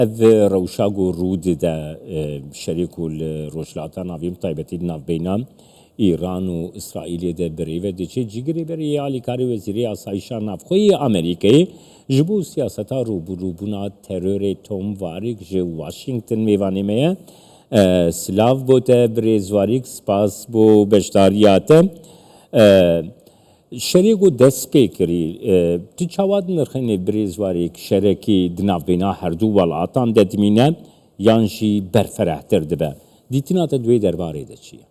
Ev rewşa ku rû dide şerê ku li Rojhilata Navîn bi taybetî di navbeyna Îran û Îsraîlê de bi rê ve diçe, cîgirê berê yê alîkarê Wezîrê Asayîşa Navxwe yê Amerîkayê ji bo siyaseta rûbirûbûna terorê Tom Warrick ji Washington mêvanê me ye. Silav bo te birêz Warrick, spas bo beşdariya te. Şerê ku dest pê kirî, tu çawa dinirxînî birêz Warîk şerekî di navbeyna herdu welatan de dimîne yan jî berferehtir dibe? Dîtina te di wê derbarê de çi ye?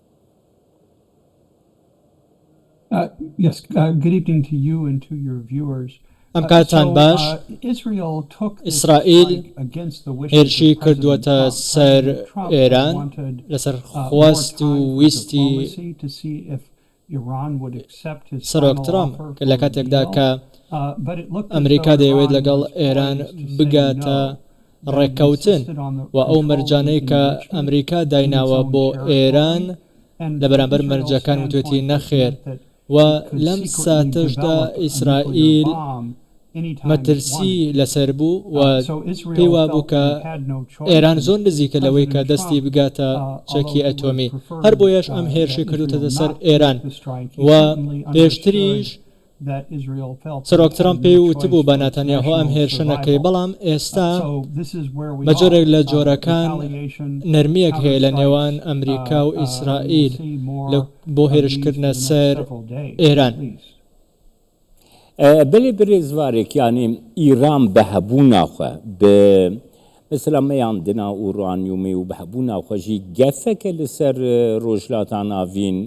Yes, good evening to you and to your viewers. Em katan baş, ئیسرائیل هێرشی کردووەتە سەر ئێران لەسەر خواست و ویستی سەرۆک ترەمپ کە لە کاتێکدا کە ئەمریکا دەیەوێت لەگەڵ ئێران بگاتە ڕێککەوتن و ئەو مەرجانەی کە ئەمریکا دایناوە بۆ ئێران لە بەرامبەر مەرجەکان وتوێتی نەخێر و لەم ساتەشدا ئیسرائیل مەترسی لەسەر بوو و پێی وابوو کە ئێران زۆر نزیکە لەوەی کە دەستی بگاتە چەکی ئەتۆمی، هەر بۆیەش ئەم هێرشەی کردووتەتە سەر ئێران و پێشتریش سەرۆک ترەمپ پێی وتبوو بە ناتانیاهۆ ئەم هێرشە نەکەی، بەڵام ئێستا بە جۆرێک لە جۆرەکان نەرمییەک هەیە لە نێوان ئەمریکا و ئیسرائیل بۆ هێرشکردنە سەر ئێران. بەلێ برێز وارێک یانی ئیران بە هەبوونا خوە بە مەسەلا مەیاندنا ئورانیومێ و بە هەبوونا خوە ژی گەفەکە li ser Rojhilata Navîn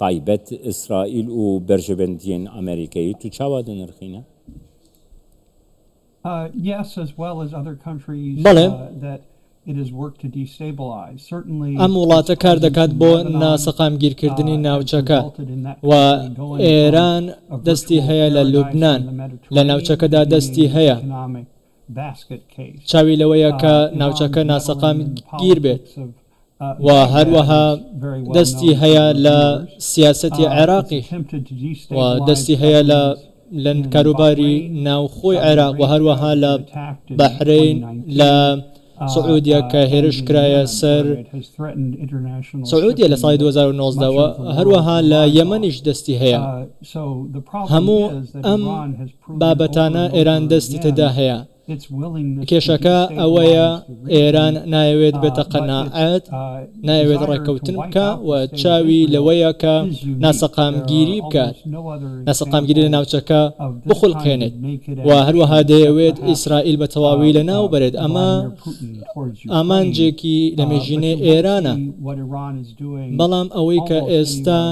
taybet Îsraîl û berjewendiyên Amerîkayê tu çawa dinirxîne? بەڵێ، ئەم وڵاتە کار دەکات بۆ ناسەقامگیرکردنی ناوچەکە و ئێران دەستی هەیە لە لوبنان، لە ناوچەکەدا دەستی هەیە، چاوی لەوەیە کە ناوچەکە ناسەقامگیر بێت. و هەروەها دەستی هەیە لە سیاسەتی عێراقیش و دەستی هەیە لە لە کاروباری ناوخۆی عێراق و هەروەها لە بەحرەین لە سعودیە کە هێرش کرایە سەر سعودیە لە ساڵی 2019 و هەروەها لە یەمەنیش دەستی هەیە هەموو ئەم بابەتانە ئێران دەستی تێدا هەیە. کێشەکە ئەوەیە ئێران نایەوێت بێتە قەناعەت، نایەوێت ڕێککەوتن بکا و چاوی لەوەیە کە ناسەقامگیری بکات، ناسەقامگیری لە ناوچەکە بخولقێنێت و هەروەها دەیەوێت ئیسرائیل بە تەواوی لەناو بەرێت، ئەمە ئامانجێکی لەمێژینەی ئێرانە، بەڵام ئەوەی کە ئێستا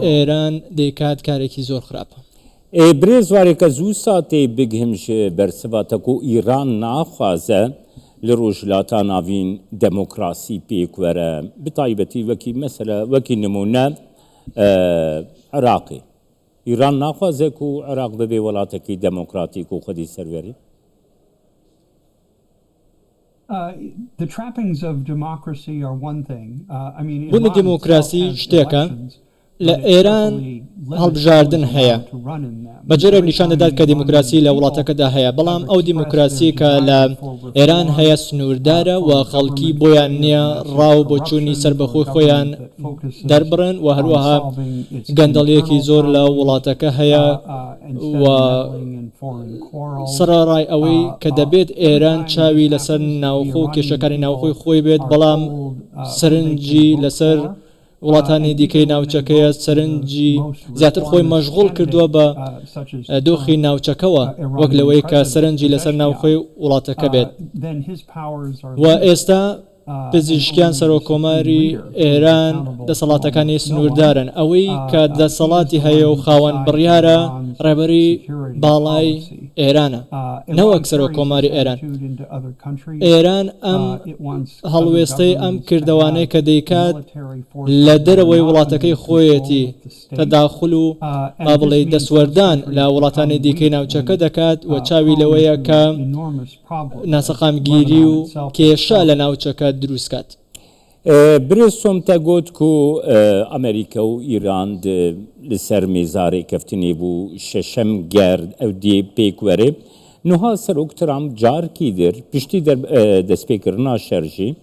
ئێران دەیکات کارێکی زۆر خراپە. ئێ برێز وارێکە زوو ساتێ بگهم ژ بەرسڤا تە کو ئیران ناخوازە لە ڕۆژهلاتا ناڤین دمۆکراسی پێک وەرە ب تایبەتی وەکی مەسەلە وەکی نموونە عراقێ ئیران ناخوازە کو عراق ببێ وەلاتەکی دمۆکراتیک و خودی سەروەری. بوونی دیموکراسی شتێکە، لە ئێران هەڵبژاردن هەیە، بە جۆرێک نیشان دەدات کە دیموکراسی لە وڵاتەکەدا هەیە، بەڵام ئەو دیموکراسیەی کە لە ئێران هەیە سنووردارە و خەڵکی بۆیان نییە ڕا و بۆچوونی سەربەخۆی خۆیان دەربڕن و هەروەها گەندەڵییەکی زۆر لە وڵاتەکە هەیە و سەرەڕای ئەوەی کە دەبێت ئێران چاوی لەسەر ناوخۆ و کێشەکانی ناوخۆی خۆی بێت، بەڵام سەرنجی لەسەر وڵاتانی دیکەی ناوچەکەیە، سەرنجی زیاتر خۆی مەشغوڵ کردووە بە دۆخی ناوچەکەوە وەک لەوەی کە سەرنجی لەسەر ناوخۆی وڵاتەکە بێت و ئێستا پزیشکیان سەرۆککۆماری ئێران دەسەڵاتەکانی سنووردارن، ئەوەی کە دەسەڵاتی هەیە و خاوەن بڕیارە ڕێبەری باڵای ئێرانە نەوەک سەرۆککۆماری ئێران. ئێران ئەم هەڵوێستەی ئەم کردەوانەی کە دەیکات لە دەرەوەی وڵاتەکەی خۆیەتی تەداخول و با بڵێی دەستوەردان لە وڵاتانی دیکەی ناوچەکە دەکات و چاوی لەوەیە کە ناسەقامگیری و کێشە لە ناوچەکە دروست کات. برێز سۆمتە گۆت کو ئەمریکا و ئیران د لسەر مێزا رێکەفتنێ بوو شەشەم گەرد ئەو دێ پێک وەرێ. Nuha Serok Trump carkî dir piştî destpêkirina şer jî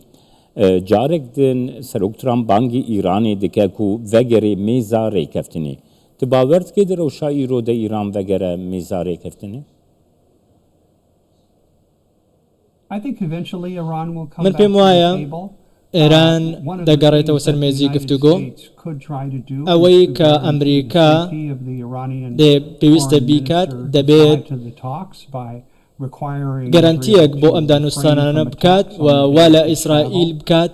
carek din Serok Trump bangî Îranê dike ku vegerê mêza rêkeftinê. Tu bawer dikî di rewşa îro de Îran vegere mêza rêkeftinê? من پێم وایە ئێران دەگەڕێتەوە سەر مێزی گفتوگۆ، ئەوەی کە ئەمریکا پێویستە بیکات دەبێت گەرەنتییەک بۆ ئەم دانوستانانە بکات و وا لە ئیسرائیل بکات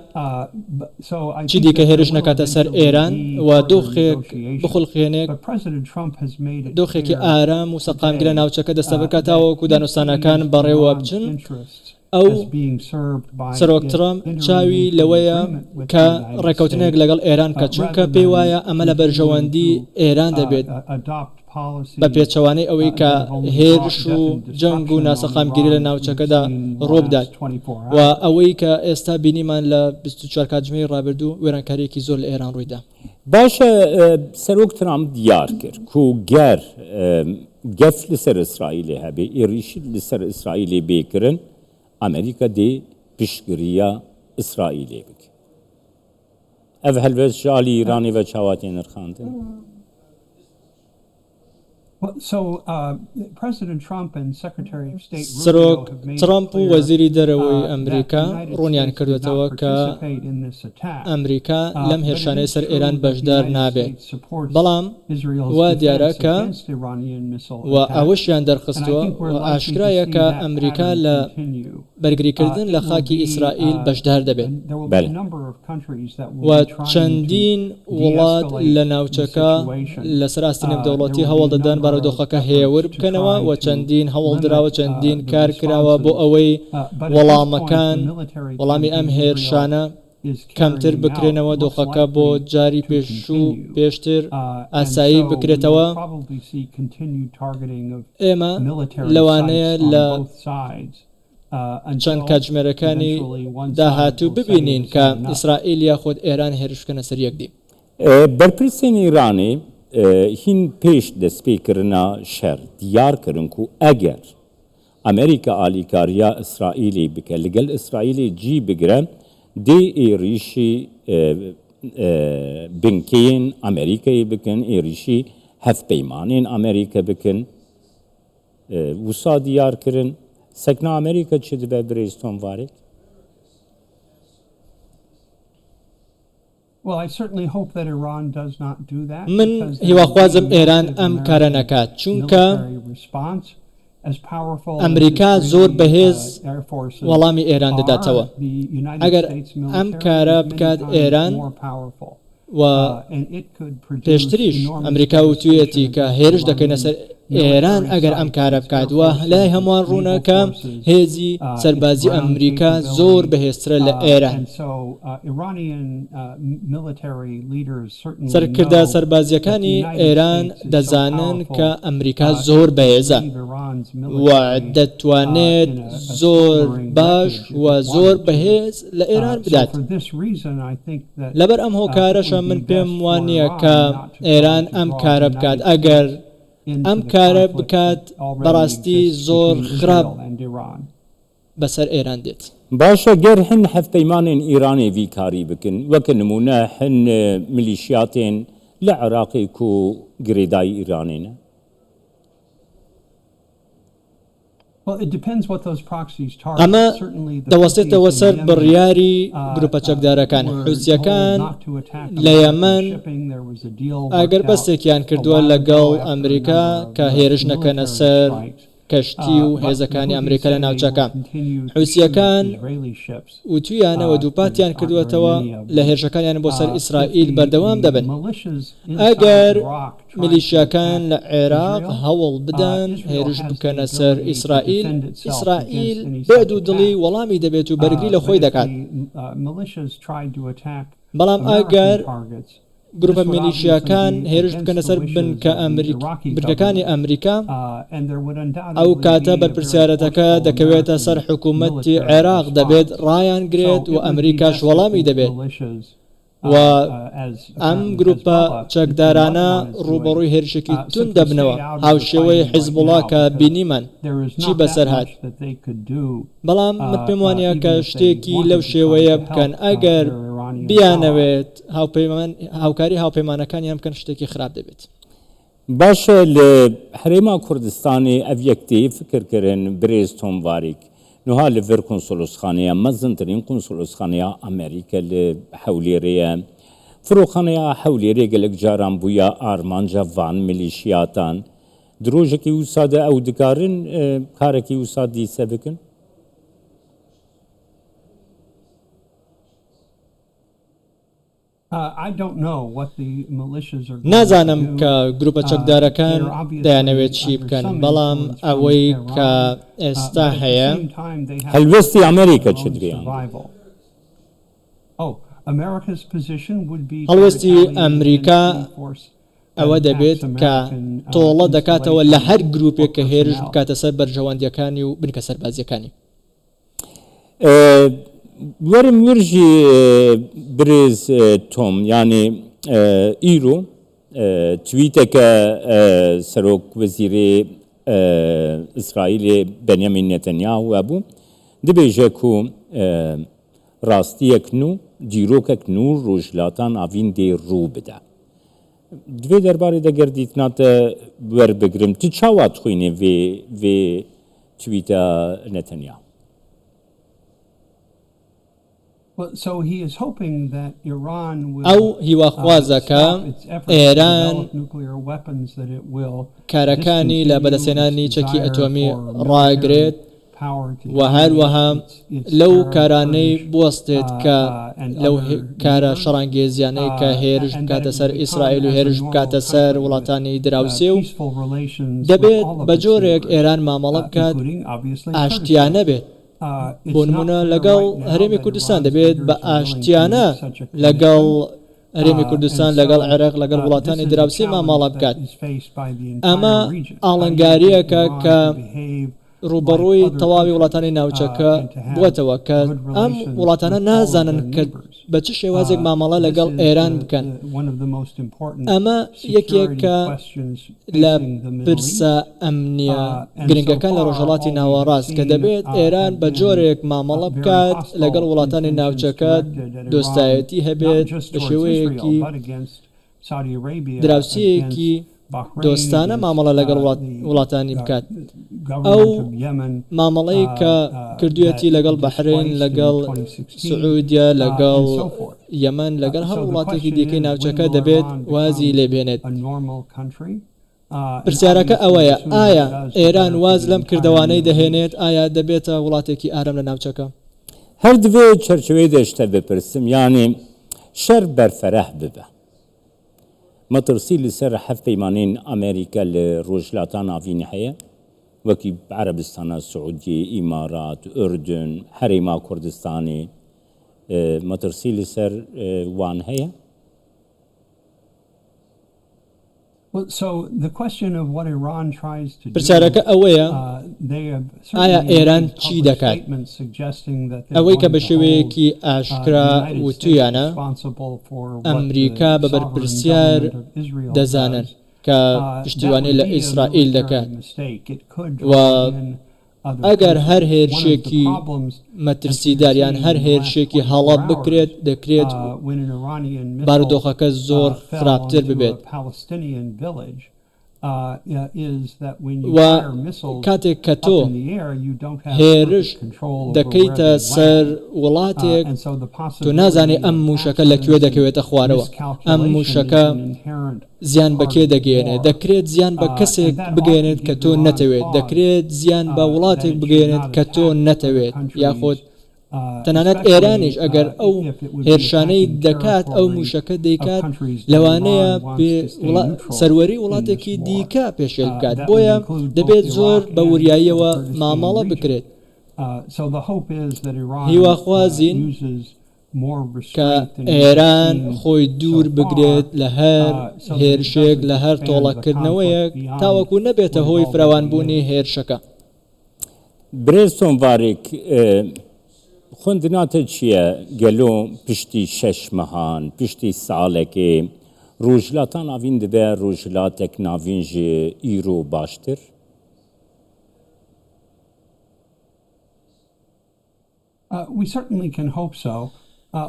چیدیکە هێرش نەکاتە سەر ئێران و دۆخێک بخولقێنێت دۆخێکی ئارام و سەقامگیر لە ناوچەکە دەستەبەر بکات تاوەکو دانوستانەکان بەڕێوە بچن. ئەو، سەرۆک ترەمپ، چاوی لەوەیە کە ڕێککەوتنێک لەگەڵ ئێران بکات، چونکە پێی وایە ئەمە لە بەرژەوەندی ئێران دەبێت، بە پێچەوانەی ئەوەی کە هێرش و جەنگ و ناسەقامگیری لە ناوچەکەدا ڕووبدات و ئەوەی کە ئێستا بینیمان لە 24 کاتژمێری ڕابردوو وێرانکارییەکی زۆر لە ئێران ڕوویدا. باشە سەرۆک ترامپ دیار کرد کو گەر گەف لەسەر ئیسرائیلێ هەبێ ئێریش لەسەر ئیسرائیلێ بێ کرن ئەمریکا دێ پشتگرییا ئیسرائیلێ بکێ. ئەڤ هەلوێست ژ ئالی ئیرانێ ڤە چاوا تێ نرخاندن؟ سەرۆک ترەمپ و وەزیری دەرەوەی ئەمریکا ڕوونیان کردووەتەوە کە ئەمریکا لەم هێرشانەی سەر ئێران بەشدار نابێت، بەڵام وا دیارە کە و ئەوەشیان دەرخستووە و ئاشکرایە کە ئەمریکا لە بەرگریکردن لە خاکی ئیسرائیل بەشدار دەبێت. و چەندین وڵات لە ناوچەکە لەسەر ئاستی نێودەوڵەتی هەوڵدەدەن بارودۆخەکە هێور بکەنەوە و چەندین هەوڵدراوە چەندین کار کراوە بۆ ئەوەی وەڵامەکان وەڵامی ئەم هێرشانە کەمتر بکرێنەوە دۆخەکە بۆ جاری پێشوو پێشتر ئاسایی بکرێتەوە ئێمە لەوانەیە لە چەند کاتژمێرەکانی داهاتوو ببینین کە ئیسرائیل یاخود ئێران هێرش بکەنە سەر یەکدی. بەرپرسên Îranê hîn pêş destpêkirina şer diyar kirin ku eger Amerîka alîkariya Îsraîlê bike, li gel Îsraîlê cî bigire dê êrîşî binkeyên Amerîkayê bikin, êrîşî hevpeymanên Amerîka bikin. Wisa diyar kirin. Sekna Amerîka çi dibe birêz Tom Varek? من هیواخوازم ئێران ئەم کارە نەکات، چونکە ئەمریکا زۆر بەهێز وەڵامی ئێران دەداتەوە. ئەگەر ئەم کارە بکات ئێران و پێشتریش ئەمریکا وتویەتی کە هێرش دەکەینە سەر ئێران ئەگەر ئەم کارە بکات و لای هەمووان ڕوونە کە هێزی سەربازی ئەمریکا زۆر بەهێزترە لە ئێران. سەرکردە سەربازییەکانی ئێران دەزانن کە ئەمریکا زۆر بەهێزە و دەتوانێت زۆر باش و زۆر بەهێز لە ئێران بدات. لەبەر ئەم هۆکارەشە من پێم وانییە کە ئێران ئەم کارە بکات، ئەگەر ئەم کارە بکات بەڕاستی زۆر خراپ بەسەر ئێران دێت. باشە گەر هن هەڤپەیمانێن ئیرانێ ڤی کاری بکن وەکە نموونە هن ملیشیاتێن لە عراقێ کو گرێدای ئیرانێ نە؟ ئەمە دەوەستێتەوە سەر بڕیاری گروپە چەکدارەکان، حوسییەکان لە یەمەن ئاگربەستێکیان کردووە لەگەڵ ئەمریکا کە هێرش نەکەنە سەر کەشتی و هێزەکانی ئەمریکا لە ناوچەکە. حوسییەکان وتویانە و دووپاتیان کردووەتەوە لە هێرشەکانیان بۆ سەر ئیسرائیل بەردەوام دەبن. ئەگەر میلیشیاکان لە عێراق هەوڵ بدەن هێرش بکەنە سەر ئیسرائیل، ئیسرائیل بێ دوودڵی وەڵامی دەبێت و بەرگری لە خۆی دەکات. بەڵام ئەگەر گروپە میلیشیاکان هێرش بکەنە سەر بنکە بنکەکانی ئەمریکا، ئەو کاتە بەرپرسیارەتەکە دەکەوێتە سەر حکوومەتی عێراق، دەبێت ڕایانگرێت و ئەمریکاش وەڵامی دەبێت. و ئەم گروپە چەکدارانە ڕووبەڕووی هێرشێکی توند دەبنەوە، هاوشێوەی حیزبوڵا کە بینیمان چی بەسەر هات. بەڵام من پێم وانییە کە شتێکی لەو شێوەیە بکەن، ئەگەر بیانەوێت هاوکاری هاوپەیمانەکانیان بکەن شتێکی خراپ دەبێت. باشە لە هەرێما کوردستانێ ئەڤ یەک تێ فکر کرن برێز تۆم ڤاریک نوها لە ڤر کونسولوسخانەیا مەزنترین کونسولوسخانەیا ئەمریکە لە حەولێرێە فرۆخانەیا حەولێرێ گەلەک جاران بوویە ئارمانجا ڤان میلیشیاتان د رۆژەکی وسا دە ئەو دکارن کارەکی وسا دیسە بکن؟ نازانم کە گروپە چەکدارەکان دەیانەوێت چی بکەن، بەڵام ئەوەی کە ئێستا هەیە. هەلوێستی ئەمریکا چ دریان؟ هەڵوێستی ئەمریکا ئەوە دەبێت کە تۆڵە دەکاتەوە لە هەر گروپێک کە هێرش بکاتە سەر بەرژەوەندییەکانی و بنکە سەربازییەکانی. وەرم ور ژی برێز تۆم یانێ ئیرۆ تویتەکە سەرۆک وەزیرێ ئیسرائیلێ بەنیامین نەتەنیاهو هەبوو دبێژە کو ڕاستیەک نوو دیرۆکەک نوو ڕۆژهەلاتان ناڤین دێ ڕوو بدە. دڤێ دەربارێ دە گەر دیتنا تە وەربگرم ت چاوا دخوینێ ڤێ ڤێ تویتە نەتەنیاهو؟ ئەو هیواخوازە کە ئێران کارەکانی لە بەدەستهێنانی چەکی ئەتۆمی ڕاگرێت و هەروەها لەو کارانەی بوەستێت کە لەو کارە شەڕانگێزیانەی کە هێرش بکاتە سەر ئیسرائیل و هێرش بکاتە سەر وڵاتانی دراوسێ و دەبێت بە جۆرێک ئێران مامەڵە بکات ئاشتیانە بێت. بۆ نمونە لەگەڵ هەرێمی کوردستان دەبێت بە ئاشتیانە لەگەڵ هەرێمی کوردستان لەگەڵ عێراق لەگەڵ وڵاتانی دراوسێ مامەڵە بکات. ئەمە ئاڵنگارییەکە کە ڕووبەڕووی تەواوی وڵاتانی ناوچەکە بووەتەوە کە ئەم وڵاتانە نازانن کە بە چ شێوازێک مامەڵە لەگەڵ ئێران بکەن. ئەمە یەکێکە لە پرسە ئەمنییە گرنگەکان لە ڕۆژهەڵاتی ناوەڕاست کە دەبێت ئێران بە جۆرێک مامەڵە بکات لەگەڵ وڵاتانی ناوچەکە دۆستایەتی هەبێت بە شێوەیەکی دراوسێیەکی دۆستانە مامەڵە لەگەڵ وڵاتانی بکات. ئەو مامەڵەی کە کردوویەتی لەگەڵ بەحرەین، لەگەڵ سعودیە، لەگەڵ یەمەن، لەگەڵ هەر وڵاتێکی دیکەی ناوچەکە دەبێت وازی لێبهێنێت. پرسیارەکە ئەوەیە ئایا ئێران واز لەم کردەوانەی دەهێنێت؟ ئایا دەبێتە وڵاتێکی ئارام لە ناوچەکە؟ هەر دڤێ چەرچەوەی دە شتە بپرسم یانێ شەر بەرفەرەه ببە. مەترسی li ser hevpeymanên Amerîka li Rojhilata Navîn heye, wekî Erebistana Siûdiyê, Îmarat, Urdun, Herêma Kurdistanê metirsî li ser wan heye? پرسیارەکە ئەوەیە ئایا ئێران چی دەکات؟ ئەوەی کە بە شێوەیەکی ئاشکرا وتویانە ئەمریکا بە بەرپرسیار دەزانن کە پشتیوانی لە ئیسرائیل دەکات و ئەگەر هەر هێرشێکی مەترسیدار یان هەر هێرشێکی هەڵە بکرێت، دەکرێت بارودۆخەکە زۆر خراپتر ببێت. و کاتێک کە تۆ هێرش دەکەیتە سەر وڵاتێک، تۆ نازانی ئەم مووشەکە لە کوێ دەکەوێتە خوارەوە، ئەم مووشەکە زیان بە کێ دەگەیەنێت؟ دەکرێت زیان بە کەسێک بگەیەنێت کە تۆ نەتەوێت، دەکرێت زیان بە وڵاتێک بگەیەنێت کە تۆ نەتەوێت، یاخود تەنانەت ئێرانیش ئەگەر ئەو هێرشانەی دەکات، ئەو مووشەکە دەیکات، لەوانەیە سەروەری وڵاتێکی دیکە پێشێل بکات، بۆیە دەبێت زۆر بە وریاییەوە مامەڵە بکرێت. هیواخوازین کە ئێران خۆی دوور بگرێت لە هەر هێرشێک، لە هەر تۆڵەکردنەوەیەک، تاوەکو نەبێتە هۆی فراوانبوونی هێرشەکە. برێز تۆم ڤاریک، خوێندنا te çi ye? Gelo piştî şeş mehan, piştî salekê Rojhilata Navîn dibe Rojhilatek Navîn ji îro baştir?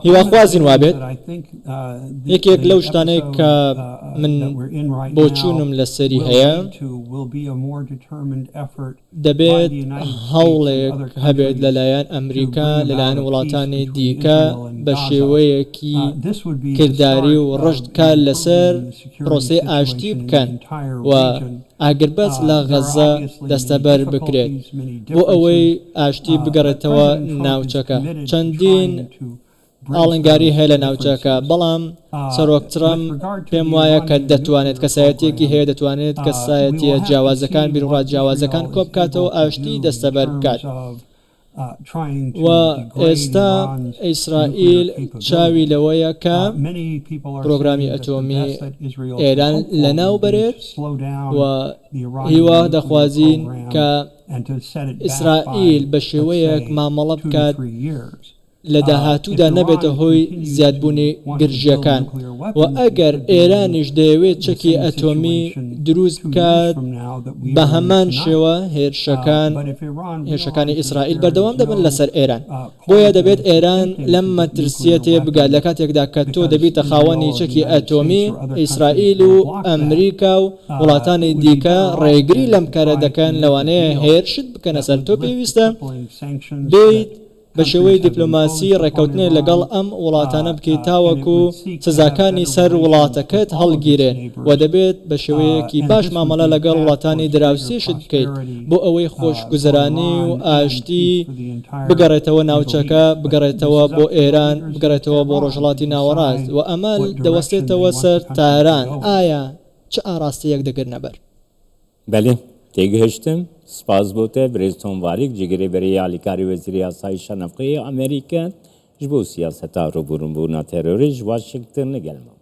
هیواخوازین وابێت. یەکێک لەو شتانەی کە من بۆچوونم لەسەری هەیە، دەبێت هەوڵێک هەبێت لەلایەن ئەمریکا، لەلایەن وڵاتانی دیکە بە شێوەیەکی کرداری و ڕژد کار لەسەر پرۆسەی ئاشتی بکەن و ئاگربەست لە غەززە دەستەبەر بکرێت بۆ ئەوەی ئاشتی بگەڕێتەوە ناوچەکە. چەندین ئاڵنگاری هەیە لە ناوچەکە، بەڵام سەرۆک ترەمپ پێم وایە کە دەتوانێت، کەسایەتییەکی هەیە دەتوانێت کەسایەتییە جیاوازەکان، بیروڕا جیاوازەکان کۆبکاتەوە ئاشتی دەستەبەر بکات. و ئێستا ئیسرائیل چاوی لەوەیە کە پرۆگرامی ئەتۆمی ئێران لەناو بەرێت و هیوا دەخوازین کە ئیسرائیل بە شێوەیەک مامەڵە بکات لە داهاتوودا نەبێتە هۆی زیادبوونی گرژییەکان و ئەگەر ئێرانیش دەیەوێت چەکی ئەتۆمی دروست بکات بە هەمان شێوە هێرشەکان هێرشەکانی ئیسرائیل بەردەوام دەبن لەسەر ئێران بۆیە دەبێت ئێران لەم مەترسییە تێبگات لە کاتێکدا کە تۆ دەبیتە خاوەنی چەکی ئەتۆمی ئیسرائیل و ئەمریکا و وڵاتانی دیکە ڕێگری لەم کارە دەکەن لەوانەیە هێرشت بکەنە سەر تۆ پێویستە بێیت بە شێوەی دیپلۆماسی ڕێککەوتنێ لەگەڵ ئەم وڵاتانە بکەیت تاوەکو سزاکانی سەر وڵاتەکەت هەڵگیرێن و دەبێت بە شێوەیەکی باش مامەڵە لەگەڵ وڵاتانی دراوسێشت بکەیت بۆ ئەوەی خۆشگوزەرانی و ئاشتی بگەڕێتەوە ناوچەکە، بگەڕێتەوە بۆ ئێران، بگەڕێتەوە بۆ ڕۆژهەڵاتی ناوەڕاست و ئەمە دەوەستێتەوە سەر تاران ئایا چ ئاڕاستەیەک دەگرنەبەر؟ بەلێ، تێگەهشتم. سپاس بۆ te برێز تۆم واریک، جێگرێ بەرێی ئالیکاری وەزیری ئاسایشە نەفقەیێ ئامریکا ji bo siyaseta rûbirûbûna terorê ji Washingtonê gel ma.